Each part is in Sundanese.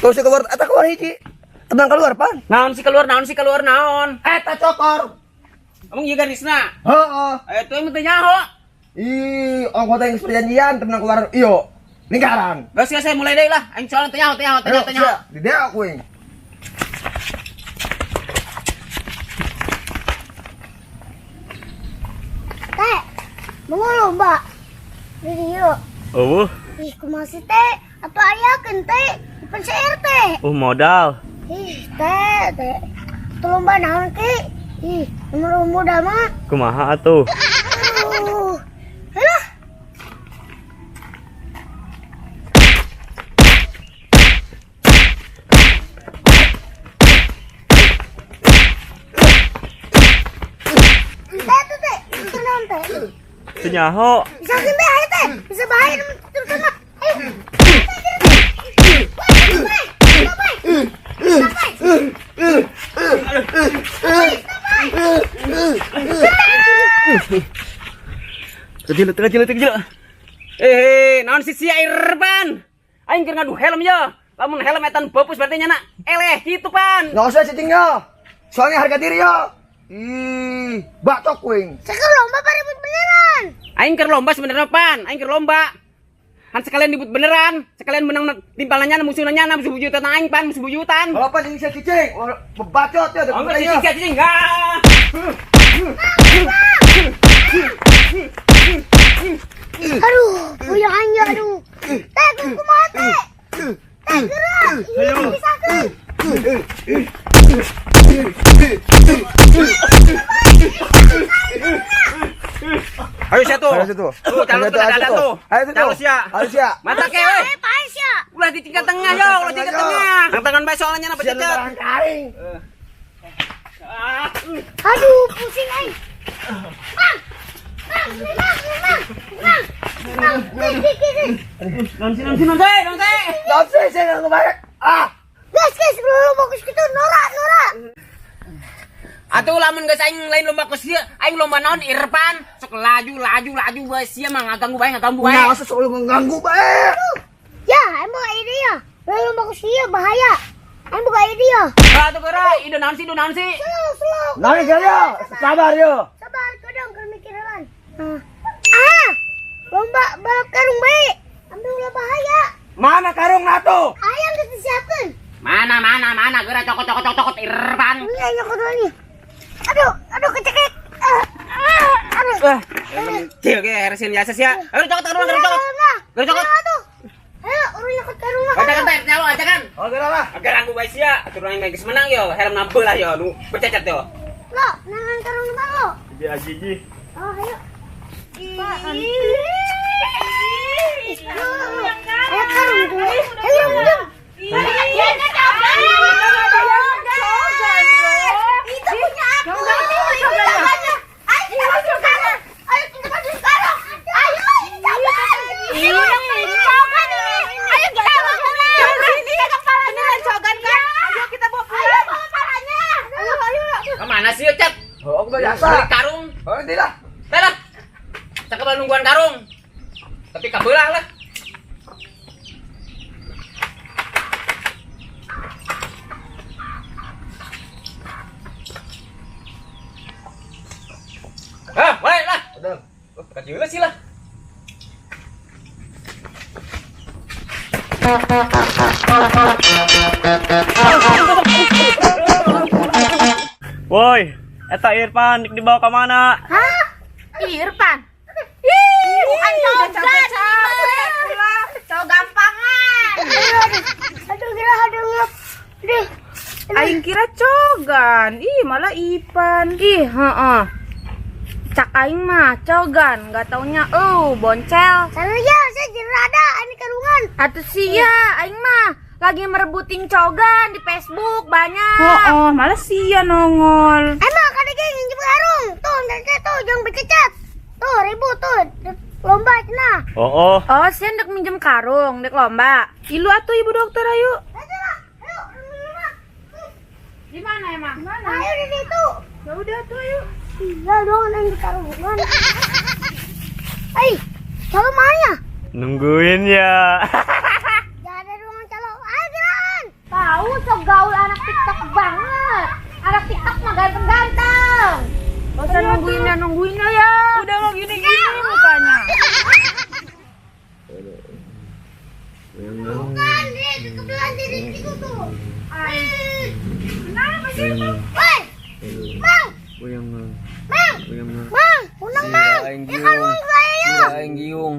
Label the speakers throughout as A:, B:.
A: Terus keluar eta keluar hiji. Tenang keluar pan.
B: Naon sih keluar, naon sih keluar, naon?
A: Eta cokor.
B: Emang ieu garisna?
A: Heeh.
B: Eh, tuh emang teu nyaho.
A: Ih, ongko teh geus perjanjian tenang keluar iyo. Lingkaran.
B: Geus geus saya mulai deui lah. Aing soalnya teu nyaho, teu nyaho, teu
A: Ayo,
B: nyaho, teu nyaho.
A: sia, di dia aku yang.
C: Teh, mau lomba? Video.
D: Eueuh,
C: Ih, kumaha sih teh? Atau ayakeun teh? Depan si RT.
D: modal.
C: Ih, teh, teh. Itu lomba naon ki? Ih, nomor muda mah.
D: Kumaha atuh?
C: Aduh. Alah. Teh, tuh, teh. Itu naon teh?
D: Teu nyaho.
C: Bisa teh, ayo teh. Bisa bahaya terus sama. Ayo.
B: Kecil, kecil, kecil. Eh, naon sih sia Irfan? Aing keur ngadu helm yo. Lamun helm etan bopus berarti nyana eleh gitu pan.
A: Nggak usah cicing yo. Soalnya harga diri yo. Ih, bacok kuing.
C: Sekarang lomba apa ribut beneran?
B: Aing keur lomba sebenarnya pan, aing keur lomba. Han sekalian ribut beneran, sekalian menang timpalannya musuhnya nyana musuh buyutan aing pan, musuh buyutan.
A: Kalau pas ini saya cicing, wah, bacot ya.
B: Oh, enggak cicing, cicing, enggak.
C: Aduh, puyeng aing ya, aduh. Teh, kumaha teh? Teh, gerak. Ayo. Bisa keun.
B: Ayo sia tuh.
A: Ayo situ.
B: Tuh, calon tuh ada tuh.
A: Ayo situ.
B: Calon sia.
A: Ayo sia.
B: Mata ke we.
C: Eh, paes ya.
B: Ulah di tingkat tengah yo, ulah di tingkat tengah. Nang tangan bae soalnya nyana
A: Sia
B: becet.
A: orang kaing.
C: Aduh, pusing aing. Bang. Bang, bang, bang. Bang. Bang, ki, ki, ki.
B: Non si non si non si non si.
A: Nggak usah, saya nggak kebayang. Ah,
C: Guys, guys, lu fokus gitu, norak, norak.
B: Atuh lamun geus aing lain lomba ku sia, aing lomba naon Irfan? Sok laju laju laju bae sia mah ngaganggu bae ngaganggu bae.
A: nggak usah selalu mengganggu bae.
C: Ya, emang ide ya. Lu fokus iya bahaya. Aing buka ide ya.
B: Ah, atuh geura, ide naon sih, ide naon sih?
C: Slow, slow.
A: Nangis ya, sabar yo.
C: Sabar, kodong keur mikiran. Ah, lomba balap karung bae. Ambil ulah bahaya.
A: Mana karung nato?
C: Ayam geus disiapkeun.
B: Mana mana mana geura cokot cokot cokot cokot Irfan.
C: Ini ayo kotor nih. Aduh, aduh kecekek. Ah, ah, aduh.
B: Wah, kecil ke resin biasa sia. Ayo cokot karung geura cokot. Geura cokot.
C: Aduh. Ayo, urang nyokot karung mah.
B: Ajakan teh nyawa ajakan.
A: Oh, geura lah.
B: Agar ganggu bae sia, atuh aing geus menang yo, helm nambeuh lah yo, nu bececet yo.
C: Lo, nangan karung mah lo.
D: Gigi.
C: Oh, ayo. Ayo karung tuh. Ayo, ayo. Itu punya aku. Itu tangannya. Ayo kita masuk sekarang. Ayo kita masuk sekarang. Ayo ini cogan. Ini cogan ini. Ayo kita bawa pulang. Beneran cogan kan? Ayo kita bawa pulang. Ayo bawa palanya. Ayo ayo.
B: Kemana sih yo, Cet?
A: Oh, aku biasa.
B: Beli karung.
A: Oh, ini lah.
B: Teh lah. Cakep lah nungguan karung. Tapi kabelah lah. Ah, mulai lah.
A: Udah.
B: Oh, kecil sih lah.
D: Woi, eta Irfan dik dibawa ka mana?
C: Hah? Irfan. Ih, bukan cogan. Cowok gampangan. Aduh, gila, aduh, ngap. Aduh.
E: Aing kira cogan. Ih, malah Ipan.
F: Ih, heeh. Cak aing mah cogan, nggak taunya boncel.
C: Sana ya, saya jadi rada, ini karungan.
F: Atuh sia, aing mah lagi merebutin cogan di Facebook banyak.
E: Oh, oh, malah sia nongol.
C: Emang kada geng nginjem karung. Tuh, nanti tuh jangan bercecat. Tuh, ribut tuh. Lomba cenah.
D: Oh, oh.
F: Oh, sia ndek minjem karung, ndek lomba.
E: Ilu atuh ibu dokter ayo.
C: Ayo lah, ayo.
F: Di mana emang?
C: Ayo di situ.
E: Ya udah tuh ayo.
C: Iya dong, nang di karungan. Ay, calo mana?
D: Nungguin ya.
C: Gak ada ruangan calo. Ayo gerakan. Sok gaul anak TikTok banget. Anak TikTok mah ganteng-ganteng.
F: Gak usah nungguinnya, nungguinnya ya.
E: Udah mau gini-gini mukanya.
C: Bukan, dia kebetulan jadi itu tuh.
E: Kenapa sih itu?
C: Woi, Mang, Mang, Mang, unang Mang. Ya kalung saya ya.
B: Aing giung.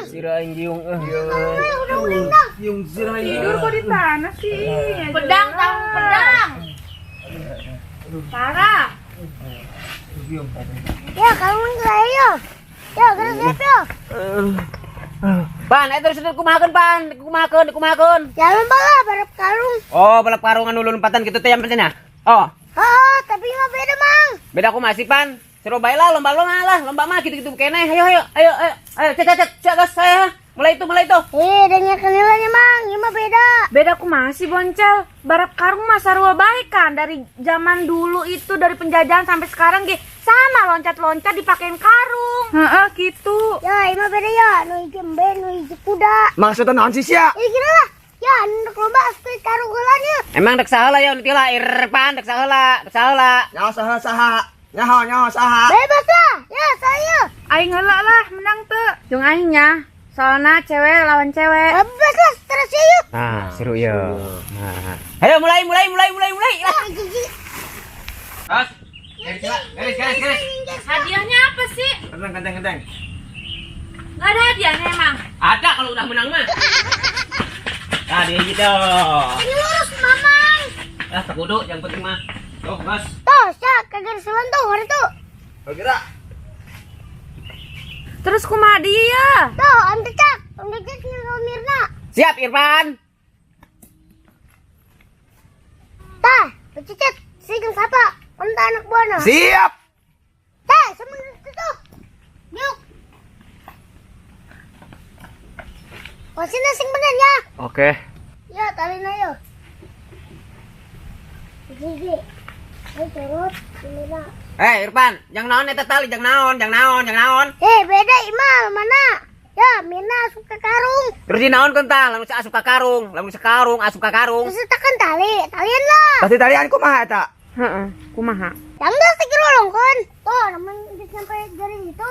B: Sira aing giung. Eh.
C: Udah udah.
A: Giung sira aing.
E: Tidur kok di tanah sih.
F: Pedang, tanggung pedang. Parah.
C: Ya kalung saya ya. Ya, gerak gerak ya.
B: Pan, eta terus kumahakeun pan, kumahakeun, kumahakeun.
C: Jalan bala balap karung.
B: Oh, balap karung anu lompatan gitu teh yang penting nah. Oh,
C: Oh, tapi nggak beda Mang.
B: beda aku masih pan. Seru bae lah lomba-lomba lah, lomba mah gitu-gitu keneh. Ayo ayo ayo ayo ayo cek cek cek gas saya. Mulai itu, mulai itu.
C: Eh, dan yang kenalnya Mang, ini mah beda.
F: Beda aku masih boncel. Barap karung mah sarua baik kan dari zaman dulu itu dari penjajahan sampai sekarang ge sama loncat-loncat dipakein karung.
E: Heeh, gitu.
C: Ya, ini mah beda ya. Nu hiji embe, nu hiji kuda.
A: Maksudnya naon sih sia?
C: Ya kira lah. Ya, nu lomba sekali karung heula nya.
B: Emang dek saheula ya nu lah Irfan dek saheula, dek saheula.
A: Nyaho saha saha. Nyaho nyaho saha.
C: Bebas lah. Ya, saya.
E: Aing heula lah, menang teu.
F: Jeung aingnya soalnya cewek lawan cewek.
C: Bebas lah, terus yuk.
B: Nah, seru ya. Nah. Ayo mulai mulai mulai mulai mulai.
C: Ya, gigi.
B: Gas. Garis, garis, garis, garis.
F: Hadiahnya apa sih?
A: Kenteng kenteng kenteng.
F: Gak ada hadiahnya emang.
B: Ada kalau udah menang mah. Nah, dia gitu.
C: Ini lurus, Mamang.
B: Ah, tak kudu, yang penting mah. Tuh, gas.
C: Tuh, ya, kagak selan tuh, hari tuh.
A: Kira.
F: Terus kumaha dia?
C: Tuh, Om Cecak. Om Cecak nyuruh Mirna.
B: Siap, Irfan.
C: Tah, Om Cecak, sing siapa? Om tak anak buahna.
A: Siap.
C: Tah, sama itu tuh. Yuk. Wasina sing bener ya.
D: Oke.
C: Ya, talin ayo. Gigi. Ayo turut, Mirna.
B: Eh, Irfan, jangan naon eta tali, jangan naon, jangan naon, jangan naon.
C: Eh, beda Imal, mana? Ya, Mirna suka karung.
B: Terus di naon kan tah, lamun asup ka karung, lamun sekarung asup ka karung.
C: Terus tekan tali, talian lah.
A: Pasti talian kumaha eta?
F: Heeh, kumaha?
C: Yang enggak sekira longkon. Tuh, namun udah sampai garis itu,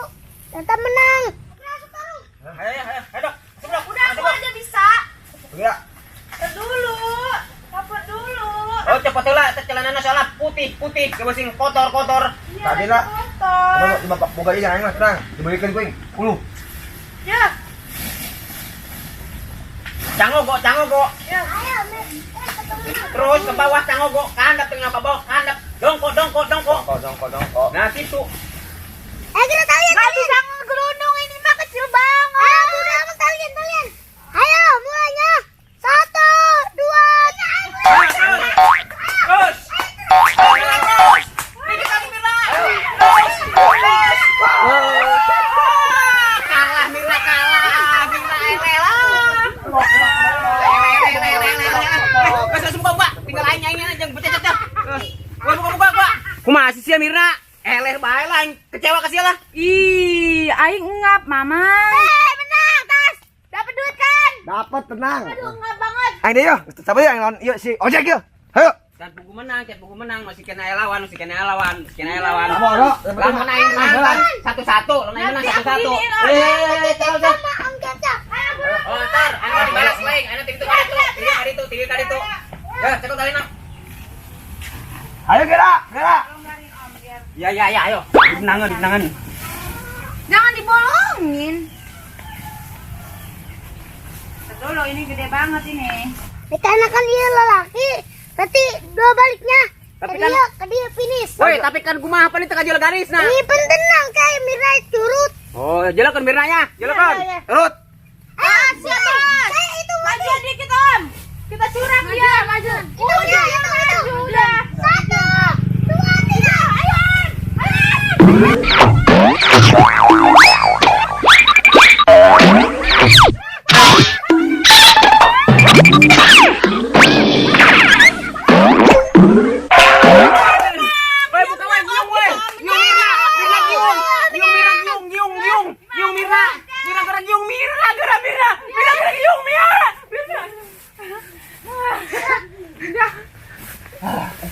C: ternyata menang. Masuk karung.
B: Ayo, ayo, ayo, dok.
E: Udah aku aja bisa.
A: Kira.
E: Dulu. Kapot dulu.
B: Oh, cepet heula eta celanana soalnya putih, putih, sing kotor-kotor.
A: Tadi lah.
E: Kotor.
A: Coba coba boga ieu aing mah tenang. Dibalikin kuing. Uluh.
E: Ya.
B: Cangogo, cangogo.
C: Ayo, ketemu.
B: Terus ke bawah cangogo, kandap tengah ke bawah, kandap. Dongkok, dongkok, dongkok.
A: Dongkok dongkok dongkok.
B: Nah, situ.
C: Eh, kira talian.
E: Gak bisa ngegerundung ini mah kecil banget.
C: Ayo, udah apa talian, talian. Ayo, mulainya. 1, 2, 3.
B: Terus. Terus. Terus. Terus. Kalah Mirna kalah. Mirna elah. Wes langsung buka, buka. Tinggal aing aing aja jangan pecah pecah. Buka buka buka buka. Kumaha sih sia Mirna? Eleh bae lah aing kecewa ka sia lah.
F: Ih, aing ngap, Mama.
C: Eh, menang, tas. Dapat duit kan?
A: Dapat tenang.
C: Aduh, ngap banget.
A: Aing deh yo. Siapa yo yang lawan? Yuk si ojek yo. Ayo.
B: Can pugu menang, can pugu menang, masih kena lawan, masih kena lawan, masih kena lawan.
A: Lamun,
B: Lamun aing menang satu-satu, lamun aing menang satu-satu. Eh,
C: Sama Om Cecak. Ayo, buru.
B: Oh, ntar, anu dibalas aing, anu tiga kali itu, tiga kali itu, tiga kali itu. Ya, cekot talina.
A: Ayo kira, kira.
B: Ya, ya, ya, ayo. Dimenangan, dimenangan.
F: Jangan dibolongin.
E: Dulu ini gede banget ini.
C: Dikarenakan dia lelaki, berarti dua baliknya.
B: Tapi
C: Ke dia, ke dia finish.
B: Woi, tapi kan kumaha paling tengah jual garis nah.
C: Ini pentenang kayak Mirna curut.
B: Oh, jelakan Mirnanya, jelakan.
C: Iya, iya.
A: Turut.
C: Ayo, siap. Saya itu
E: Maju dikit Om. Kita curang dia.
C: Maju. Itu udah, itu udah. 1, 2, 3. Ayo.
B: Woi, buka woi, giung woi. Giung Mirna, Mirna giung. Giung Mirna giung, giung, giung. Giung Mirna. Mirna gara giung, Mirna gara Mirna. Mirna gara giung, Mirna. Mirna.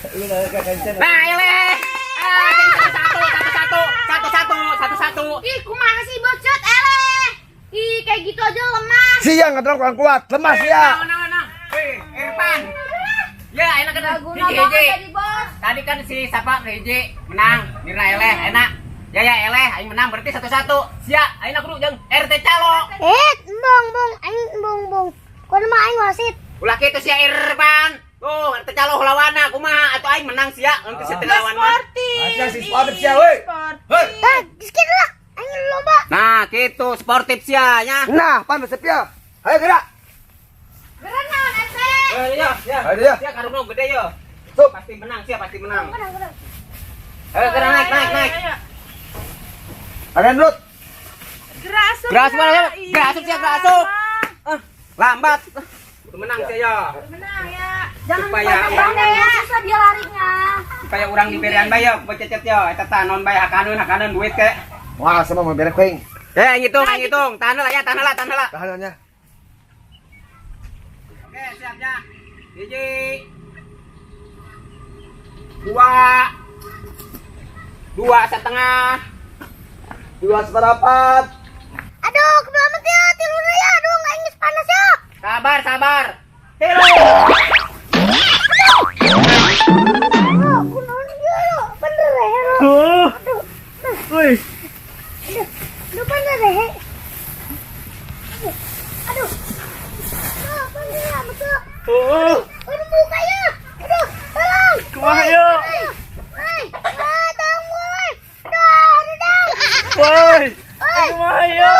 B: Nah, eleh. Ah, jadi 1-1, 1-1, 1-1, 1-1.
C: Ih, kumaha sih bocot eleh. Ih, kayak gitu aja lemah.
A: Sia nggak kurang kuat, lemah sia.
B: Nah, nah, nah. Eh, Irfan. Ya, enak kan.
C: Guna
B: Hiji,
C: banget
B: hiji.
C: jadi bos.
B: Tadi kan si siapa hiji menang, Mirna eleh, enak. Ya ya eleh, aing menang berarti 1-1. Sia, aing kudu jeung RT Calo.
G: Eh, embung, embung, aing embung, embung. Kudu mah aing wasit.
B: Ulah kitu sia Irfan. Tuh, RT Calo lawanna kumaha atuh aing menang sia, engke sia teu lawan mah.
E: Sportif.
A: Sia si sportif sia, woi.
E: Sportif.
A: Hei.
G: Eh, geus kitu lah. Aing lomba.
B: Nah, gitu sportif sia nya.
A: Nah, pan resep ya. Ayo gerak.
C: Gerak naon RT?
B: Eh, iya, ya.
A: Ayo ya.
B: Sia karungna gede yo.
A: Sup.
B: Pasti menang sia, pasti menang.
G: Menang, menang.
B: Ayo gerak naik, naik, naik.
E: Ayo, ayo.
A: Kalian nurut.
E: Gerak asup.
B: Gerak asup,
E: gerak.
B: gerak Gerak asup, siap, gerak asup. Ah, lambat. Udah menang sia ya.
E: Menang ya.
F: Jangan
B: Supaya
F: banyak banget, susah dia larinya.
B: Supaya urang diberian bae yo, bececet yo, eta tah non bae hakaneun hakaneun duit ke.
A: Wah, sama mau beres kuing.
B: Eh, ngitung, ngitung. Tahan lah ya, tahan lah, tahan lah.
A: Tahanannya.
B: Oke, siap ya. Hiji. Dua. 2,5.
A: 2,25.
G: Aduh, kebelamat ya, tiluna ya. Aduh, aing geus panas ya.
B: Sabar, sabar. Tilu.
G: Oh, kunaon ieu? Bener ya.
D: Tuh. Wih.
G: Aduh, aduh bener ya. Aduh, aduh. Aduh, bener ya, betul.
D: Oh,
G: Aduh, muka ya. Aduh, tolong.
D: kumaha yo?
G: Woi, ah, tolong gue. Aduh, aduh, dang.
D: Woi.
G: Woi,
D: Kumaha yo?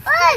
G: woi.